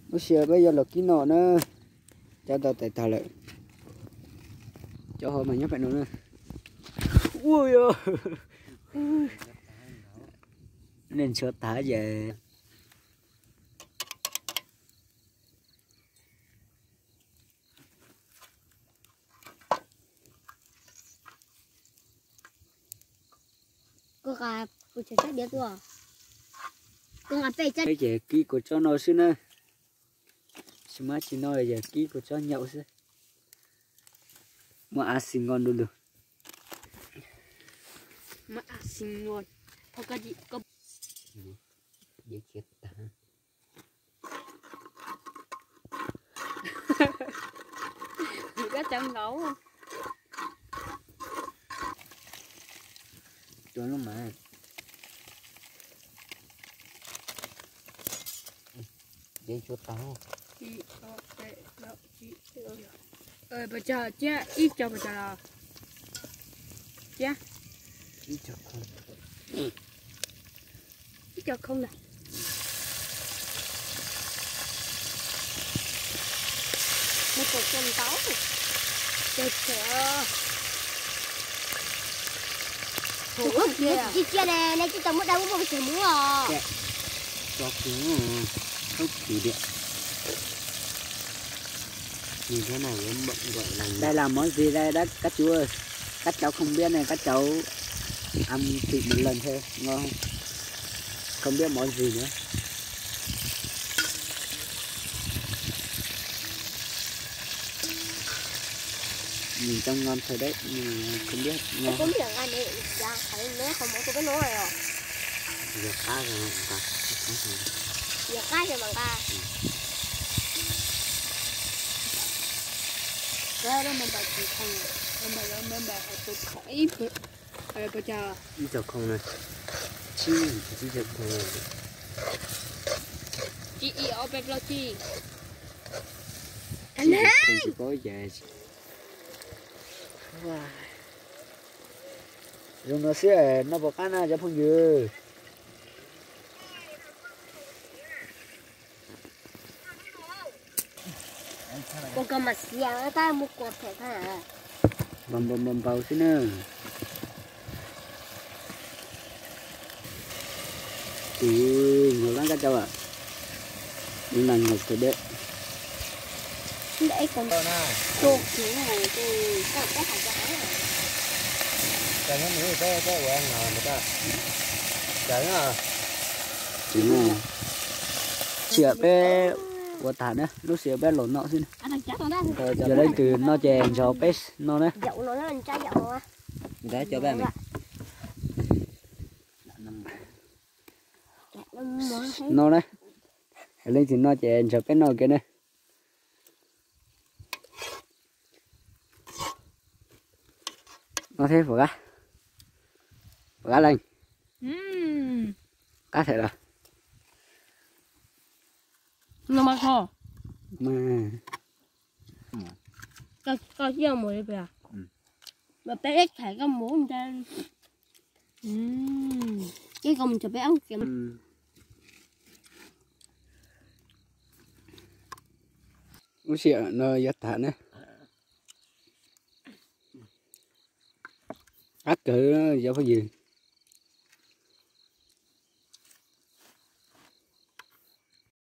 Lub sij hawm peb yuav los kib no na, cov tau tais tag lawm. Cov hauv mas nyob pem no na. Ua yog nej ntshaw tag ces peb ces kib kua tsob no xwb na. Tsis muaj tsis no ces kib kua tsob nyaum xwb. Muaj a xi nko du lug. Cua lub mas. Dev cua tag. Pes tsawg, ib co pes tsawg los? Ib co khoo. Ib co khoo na. Nws kom cua ntau. Cua tsawg. Tus koj kiv tsis cia ne, nej tsis tau muab dab muab poj tsis mus os. Tso kiag, thaub kiag tiag. Dai las mov zis dai dab kab tsuav, kab cauv khoom npiab ne, kab cauv am twm mus leej thiab ngo khoom npiab mov zis na. Nws cov nqos ntxhais dawb, nws khoom npiab ngo. Yog qab, yog qab. Ib co khoo na, tsib, tsib co khoo. Tsis ib ob peb plaub tsib. Tsis paub ces zoo no xwb, noj puas qab na cov phooj ywg? Npau npau npau xwb na. Tus nyuag lab kab cauv, lub nas nyuag kawg dawb. Lub sij hawm peb ua tas na, lub sij hawm peb los noj xwb na. Yog leej twg noj ces ntsib peb no na. No na, yog leej twg noj ces ntsib peb noj kiag na. No thiab puas qab? Puas qab leej? Qab thiab los? Koj cia mus li pem, mas peb ib thaiv koj mus ntag. Ib koj mus ntsib peb ob kiag. Lub sij hawm no yuav tas na. Qab kawg cov phooj ywg.